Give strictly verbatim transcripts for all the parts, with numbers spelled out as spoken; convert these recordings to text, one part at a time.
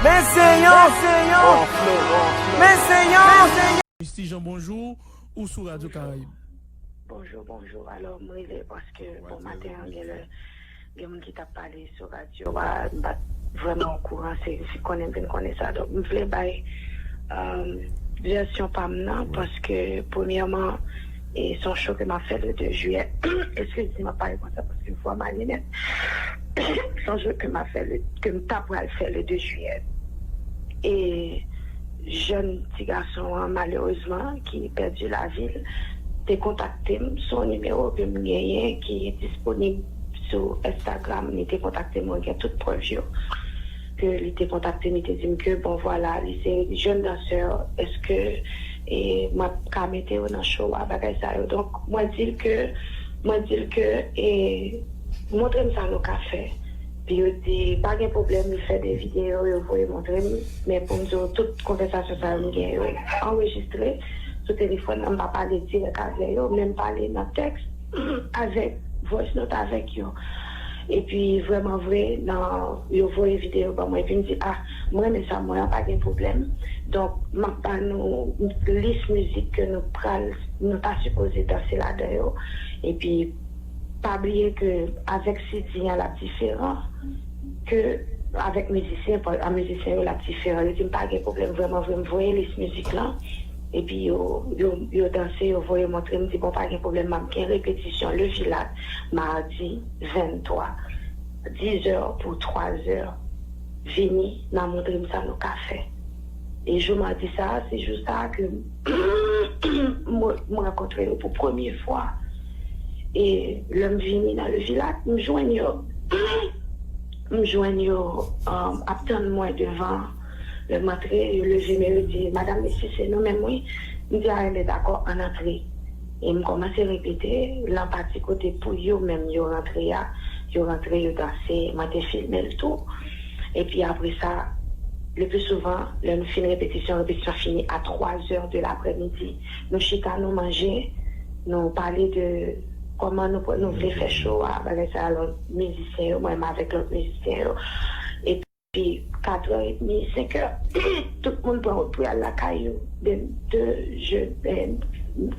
Men se yon, men se yon, men se yon. Misty Jean, bonjou, ou sou Radyo Karayib. Bonjou, bonjou. Alò, m rive paske bon maten an gen lè gen moun ki t ap pale sou radyo a, m pa t vrèman okouran, se konnen m vin konnen sa. Donk, m vle bay vèsyon pa m nan paske, premyèman, e se yon show ke m ap fè le de jiyè. Eskize m, m ap pale konsa paske vwa m ale nèt. Se yon show ke m ap fè, ke m ta pral fè le de jiyè. E jèn ti gason an, malerezman, ki pèdi lavi l, te kontakte m sou yon nimewo ke m genyen ki disponib sou Instagram. Li te kontakte m, mwen gen tout prèv yo. Ke li te kontakte m, li te di m ke, bon, vwala, li se jèn dansè, èske e, m ap ka mete yo nan show a, bagay sa yo. Donk, mwen di l ke, mwen di l ke, e, montre m sa nou ka fè. Pi yo di, pa gen pwoblèm, li fè de videyo, yo voye montre m. Men pou m di w, tout konvèsasyon sa yo, m gen yo anrejistre sou telefòn nan, m pa pale dirèk avè yo, men m pale nan tèks avèk voice note avèk yo. Epi vrèman vre, nan, yo voye videyo ban mwen, epi m di, ah, m renmen sa, mwen an, pa gen pwoblèm. Donk, m ap ba nou lis mizik ke nou pral, nou ta sipoze danse ladan yo. Epi, pa bliye ke avèk C D an, l ap diferan ke avèk mizisyen, pa- a mizisyen yo, l ap diferan. Yo di m pa gen pwoblèm, vrèman vre, m voye lis mizik lan. Epi yo, yo, yo danse, yo voye montre m, di, bon, pa gen pwoblèm, m ap gen repetisyon Le Vilat, madi venntwa, dizè pou twazè. Vini, n a montre m sa nou ka fè. E jou madi sa a, se jou sa a ke m, m rankontre yo pou premye fwa. E lè m vini nan Le Vilat, m jwenn yo, m jwenn yo um, ap tann mwen devan. Lè m antre, yo leve men yo di, Madam Misty, se nou menm wi. M di, a enben, dakò, ann antre. E m kòmanse repete, nan pati kote pou yo menm yo rantre a, yo rantre, yo danse, mwen te filme l tou. Epi apre sa, le pli souvan, lè nou fin repetisyon, repetisyon fini a twa zè de laprèmidi. Nou chita, nou manje, nou pale de kòman nou, nou vle fè show a, bagay sa, lòt mizisyen yo, mwen menm avèk lòt mizisyen yo. Epi, kat è edmi, senk è, tout moun pran wout pou y al lakay yo. De, de, je, eh,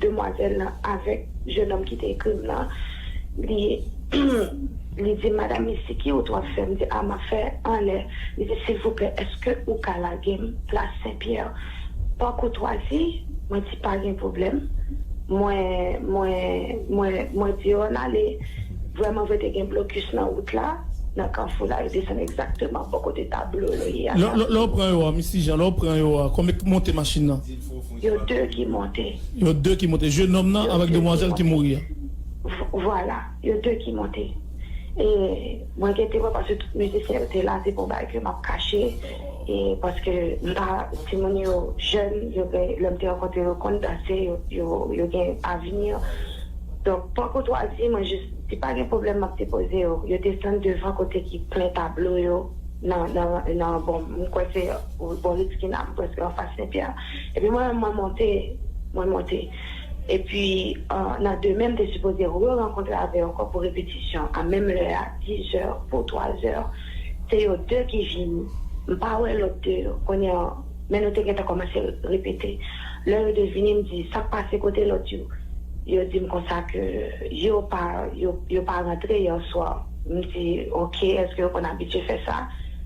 demwazèl lan avèk jennonm ki te ekri m lan, li, li di, Madam Misty, ki wout w ap fè? M di, a, m ap fè anlè. Li di, silvouplè, èske ou ka lage m plas Senpyè? Pa koutwazi, mwen di, pa gen pwoblèm. Mwen, mwen, mwen, mwen di yo ann ale. Vrèman vre, te gen blokis nan wout la, nan kafou la, yo desann egzakteman bò kote tablo yo ye a. Lè, lè, lè w pran yo a, Misty Jean, lè w pran yo a, konbyen k monte machin nan? Yo de ki monte. Yo de ki monte. Jennonm nan avèk demwazèl ki mouri a. V- Vwala, yo de ki monte. E mwen gen temwen paske tout mizisyen yo te la, se pa yon bagay ke m ap kache. E paske m pa, timoun yo jèn, yo gen, lè m te rankontre yo, konn danse, yo, yo, yo gen avni. Donk, pa koutwazi, mwen jis di pa gen pwoblèm, m ap depoze yo. Yo desann devan kote ki plen tablo yo, nan, nan, nan, bon, m kwè se bò Ritz Kina, m prèske anfas Senpyè. Epi mwen menm, mwen monte, mwen monte. Epi, nan demen, m te sipoze re-rankontre avè yo ankò pou repetisyon a menm lè a, dizè pou twazè. Se yo de ki vini. M pa wè lòt de yo. Kounye a, men nou te gentan kòmanse repete. Lè yo de vini, m di, sa k pase, kote lòt yo? Yo di m konsa ke yo pa, yo, yo pa rantre yè swa. M di, oke, èske yo konn abitye fè sa?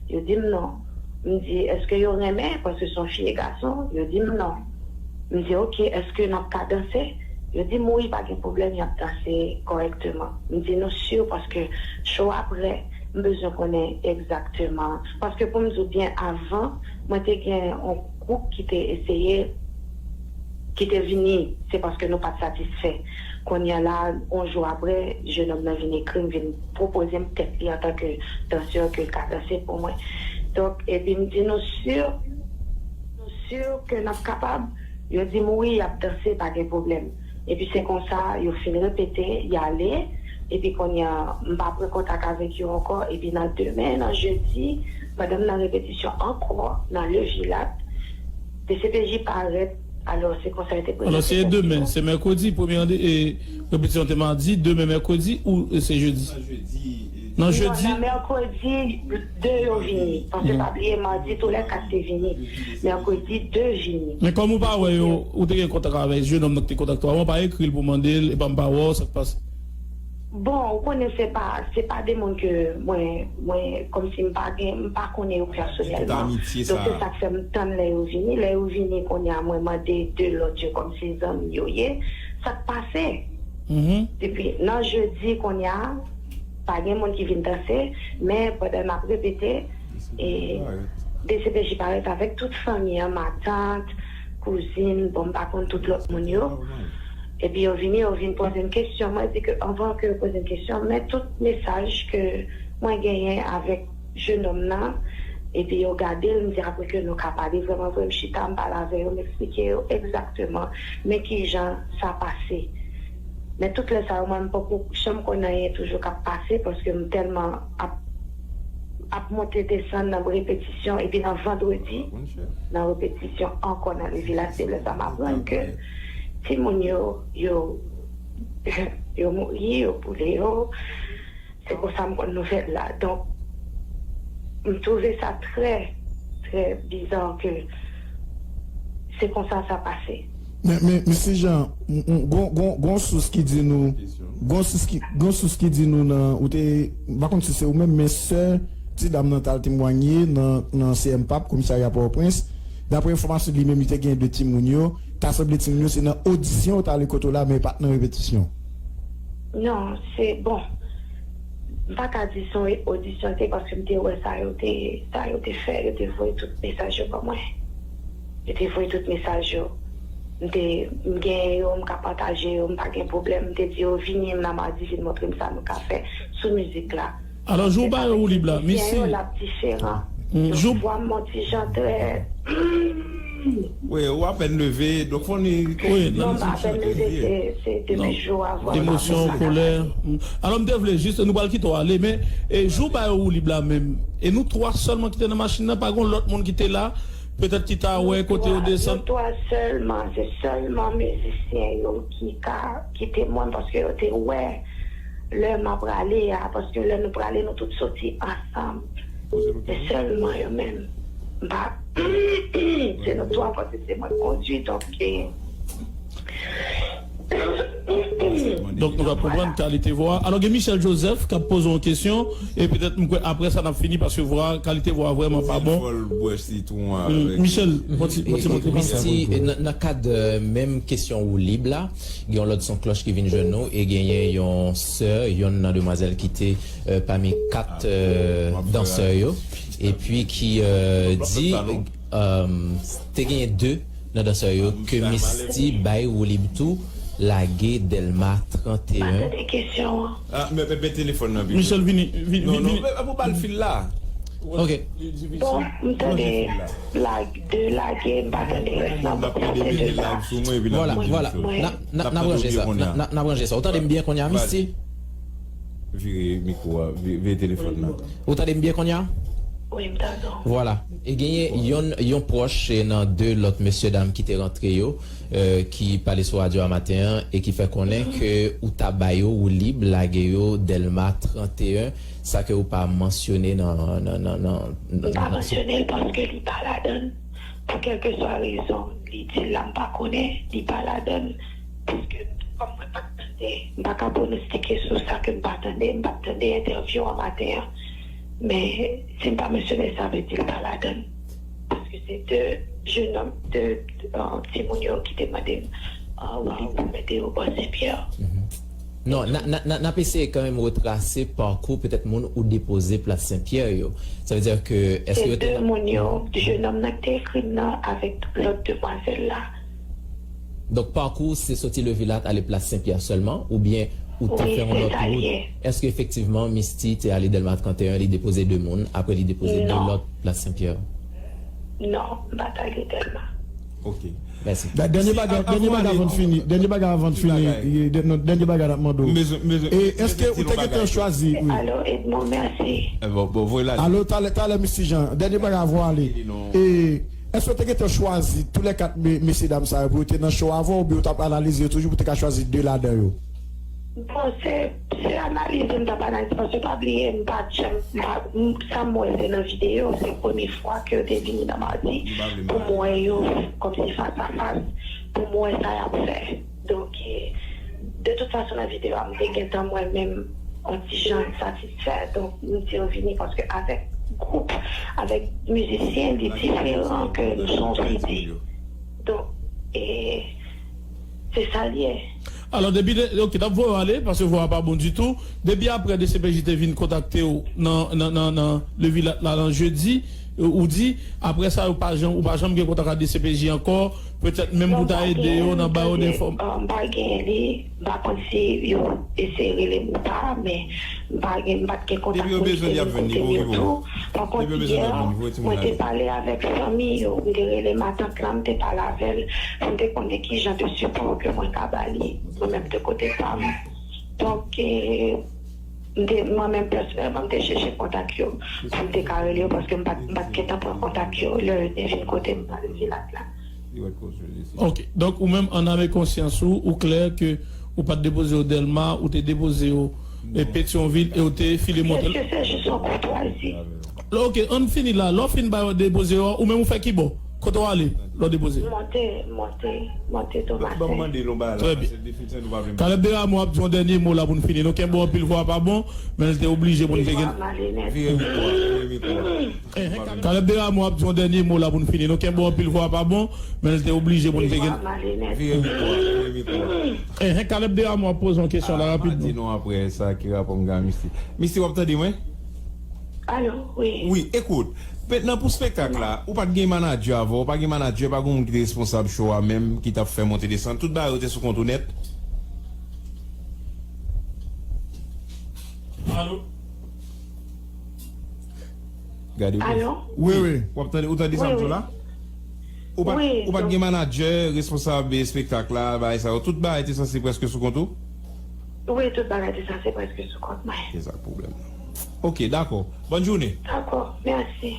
Yo di m non. M di, èske yo renmen? Paske se yon fi e gason. Yo di m non. M di, oke, èske n ap ka danse? Yo di m wi, pa gen pwoblèm, y ap danse kòrèkteman. M di nou si paske cho a prè, m bezwen konnen egzakteman. Paske pou m di w byen, avan, mwen te gen yon gwoup ki te eseye, ki te vini, se paske nou pa t satisfè. Kounye a la, yon jou apre, jennonm nan vin ekri m, vin pwopoze m tèt li antanke dansè ke l ka danse pou mwen. Donk, epi m di nou si, nou si ke n ap kapab? Yo di m wi, y ap danse, pa gen pwoblèm. Epi se konsa, yo fin repete, y ale. Epi kounye a, m pa pran kontak avèk yo ankò. Epi nan demen, nan jedi, pandan m nan repetisyon ankò, nan Le Vilat, D C P J parèt, Alò, se konsa yo te prezante tèt yo. Alò, se demen, se mèkredi, premye rande-, e, repetisyon te madi, demen mèkredi ou, e, se jedi? Nan jedi? Non, nan mèkredi, de yo vini. Paske pa bliye, madi, tou lè kat te vini. Mèkredi, de vini. Men kòm ou pa wè yo, ou te gen kontak avèk jennonm nan ki te kontakte w avan, ou pa ekri l pou mande l, epa m pa wè w, sa k pase? Bon, ou konnen se pa, se pa de moun ke mwen, mwen, kòmsi m pa gen, m pa konnen yo pèsonèlman. Donk, se sa k fè m tann lè yo vini. Lè yo vini, kounye a, mwen mande de lòt yo kòmsi zanmi yo ye. Sa k pase? Depi nan jedi, kounye a, pa gen moun ki vin danse, men pandan n ap repete, e, D C P J parèt avèk tout fanmi an, matant, kouzin, bon, m pa konn tout lòt moun yo. Epi yo vini, yo vin poze m kesyon. Mwen di ke anvan ke yo poze m kesyon, men tout mesaj ke mwen genyen avèk jennonm nan, epi yo gade l, m di apre ke nou ka pale vrèman vre, m chita, m pale avè yo, m eksplike yo egzakteman men kijan sa pase. Men tout lè sa yo, mwen, m poko janm konn anyen toujou k ap pase, paske m tèlman ap, ap monte desann nan repetisyon, epi nan vandredi, nan repetisyon ankò nan Levilas, se lè sa m aprann ke timoun yo, yo, yo mouri, yo boule yo. Se konsa m konn nouvèl la. Donk, m twouve sa trè, trè biza ke se konsa sa pase. Men, men, men Sijan, m, m, gon, gon, gon sous ki di nou, gon sous ki, gon sous ki di nou nan, ou te, m pa konn si se ou menm, men sè ti dam nan t al temwanye nan, nan C M pap, komisarya Pòtoprens. Daprè enfòmasyon li menm, li te gen de timoun yo, ta sanble timoun yo se nan odisyon yo t ale kote w la, men pa t nan repetisyon. Non, se, bon, m pa ka di se yon odisyon te, paske m te wè sa yo te, sa yo te fè, yo te voye tout mesaj yo ban mwen. Yo te voye tout mesaj yo. M te, m genyen yo, m ka pataje yo, m pa gen pwoblèm. M te di yo, vini nan madi, vin montre m sa nou ka fè sou mizik la. Alò, jou w ba yo woulib la, mizisyen yo, l ap diferan. Jou vwa m yon ti jan trè. Wi, ou apèn leve, donk fò ni... Wi, non, m pa apèn leve, se, se depi jou avan. Emosyon, kolè. Alò, m te vle jis, nou pral kite w ale, men, e, jou w ba yo woulib la menm, e nou twa sèlman ki te nan machin nan, pa gen lòt moun ki te la, petèt ki ta wè kote yo desann. Nou twa sèlman, se sèlman mizisyen yo ki ka, ki temwen, paske yo te wè lè m ap prale a, paske lè nou prale, nou tout soti ansanm. Se sèlman yo menm. M pa, se nou twa, paske se mwen k kondui, donk, e, Donk, nou ka konprann kalite vwa. Alò, gen Michel Joseph k ap poze yon kesyon, e petèt, m kwè, apre sa, n ap fini, paske vwa, kalite vwa vrèman pa bon. Michel, yon ti, yon ti montre m sa. Misty, nan, nan kad, e, menm kesyon woulib la, gen yon lòt son klòch ki vin jwenn nou, e genyen yon sè, yonn nan demwazèl ki te, e, pami kat, e, dansè yo, epi ki, e, di, e, te genyen de nan dansè yo ke Misty bay woulib tou, lage Dèlma trannteyen. Pa tande kesyon an. A, men, men, men telefòn nan pi. Michel, vini, vini, non, non, vini. Men, men, ou ba l fil la. Ok. Bon, m tande lage, de lage, m pa tande rès nan, bon, sa se de la. Vwala, vwala. N a, n a, n a ranje sa. N a, n a, n a ranje sa. Ou tande m byen kounye a, Misty? Vire mikwo a, vi-, vire telefòn nan. Ou tande m byen kounye a? Wi, m tande w. Vwala. E genyen yon, yon pwòch, e, nan de lòt mesye dam ki te rantre yo, e, ki pale sou radyo a maten an e ki fè konnen ke ou ta ba yo woulib, lage yo Dèlma trannteyen, sa ke ou pa mansyone nan, nan, nan, nan, nan, nan... M pa mansyone l paske li pa ladan l. Pou kèlkeswa rezon li di l la, m pa konnen, li pa ladan l. Piske kòm mwen pa t tande, m pa ka pwonostike sou sa ke m pa tande, m pa t tande entèvyou an maten an. Men, si m pa mansyone l, sa vle di l pa ladan l. Paske se de jenòm, de, e, timoun yo ki te mande m, e, woulib pou mete yo bò Senpyè. Non, n a, n a, n a, n ap eseye kanmenm retrase pakou petèt moun ou depoze Plas Senpyè yo. Sa vle di ke, èske yo te... Se de moun yo, jenòm nan ki te ekri m nan avèk lòt demwazèl la. Donk, pakou se soti Levilat ale Plas Senpyè sèlman, oubyen ou te fè yon lòt wout? Wi, se sa l ye. Èske efektivman Misty te ale Dèlma trannteyen, li depoze de moun, apre li depoze de lòt Plas Senpyè? Non, m pa t ale Dèlma. Ok. Mèsi. Dènye bagay, dènye bagay avan n fini, dènye bagay avan n fini, e, dè-, non, dènye bagay n ap mande w. E èske ou te gentan chwazi, wi. Alo, Edmond, mèsi. Alo, talè, talè, Misty Jean, dènye bagay avan w ale. E, Èske w te gentan chwazi tou lè kat me- mesye dam sa yo pou yo te nan show avè w, oubyen w t ap analize yo toujou pou w te ka chwazi de ladan yo? Bon, se se analize m t ap analize, paske pa bliye, m pa t janm, m pa, m- sa m wè se nan videyo, se premye fwa ke yo te vini nan Madi pou m wè yo kòmsi fas a fas, pou m wè sa y ap fè. Donk, e, de tout fason, nan videyo a, m te gentan mwen menm yon ti jan satisfè. Donk, m di yo vini paske avèk gwoup, avèk mizisyen, li diferan ke nou se yon tripti. Donk, e, se sa l ye. Alò, depi de, ok, n ap voye w ale, paske vwa a pa bon ditou. Depi apre D C P J te vin kontakte w nan, nan, nan, nan Levilat la, nan jedi, ou di, apre sa, ou pa janm, ou pa janm gen kontak ak D C P J ankò, petèt menm pou ta ede yo nan ba yo de fòm. Non, m pa gen li, m pa konn si yo eseye rele m ou pa, men m pa gen, m pa t gen kontak moun ki te vin kote m yo tou. Pa kont, yè, mwen te pale avèk fanmi yo, m te rele matant lan, m te pale avè l, pou m te konnen ki jan de sipò ke mwen ka ba li, mwen menm de kote pa m. Donk, e, m te, mwen menm pèsonèlman, m te chèche kontak yo, pou m te ka rele yo, paske m pa t, m pa t gentan pran kontak yo, lè yo te vin kote m nan Levilat la. Ok, donk ou menm, an ame konsyans ou, ou klè ke ou pa t depoze yo Dèlma, ou te depoze yo, e, Petyonvil, e ou te file monte. Mesye, se jis yon koutwazi. Ok, ann fini la. Lè w fin ba yo depoze yo, ou menm ou fè ki bò? Kote w ale lè w depoze? Monte, monte, monte Tomasen. Trè byen. Kalèb Desrameaux ap di yon dènye mo la pou n fini. Nou kenbe w anpil, vwa a pa bon, men l te oblije pou n te gen. Vire mikwo a, vire mikwo a. Enhen, Kalèb Desrameaux ap di yon dènye mo la pou n fini. Nou kenbe w anpil, vwa a pa bon, men l te oblije pou n te gen. Vire mikwo a, vire mikwo a. Enhen, Kalèb Desrameaux ap poze yon kesyon la rapidman. Ah, m pa di non apre sa ki rapò m gen a Misty. Misty, w ap tande mwen? Alo, wi. Wi, ekout, mentnan pou spektak la, ou pa t gen manadjè avè w, ou pa gen manadjè, pa gen moun ki te responsab show a menm, ki t ap fè monte desann. Tout bagay yo te sou kont ou nèt. Alo? Gade, wi. Alo? Wi, wi. W ap tande, ou tande sa m di w la? Wi, wi. Ou pa t, ou pa t gen manadjè, responsab espektak la, bagay sa yo. Tout bagay te sanse prèske sou kont ou? Wi, tout bagay te sanse prèske sou kont mwen. Se sa k pwoblèm nan. Ok, dakò. Bòn jounen. Dakò, mèsi.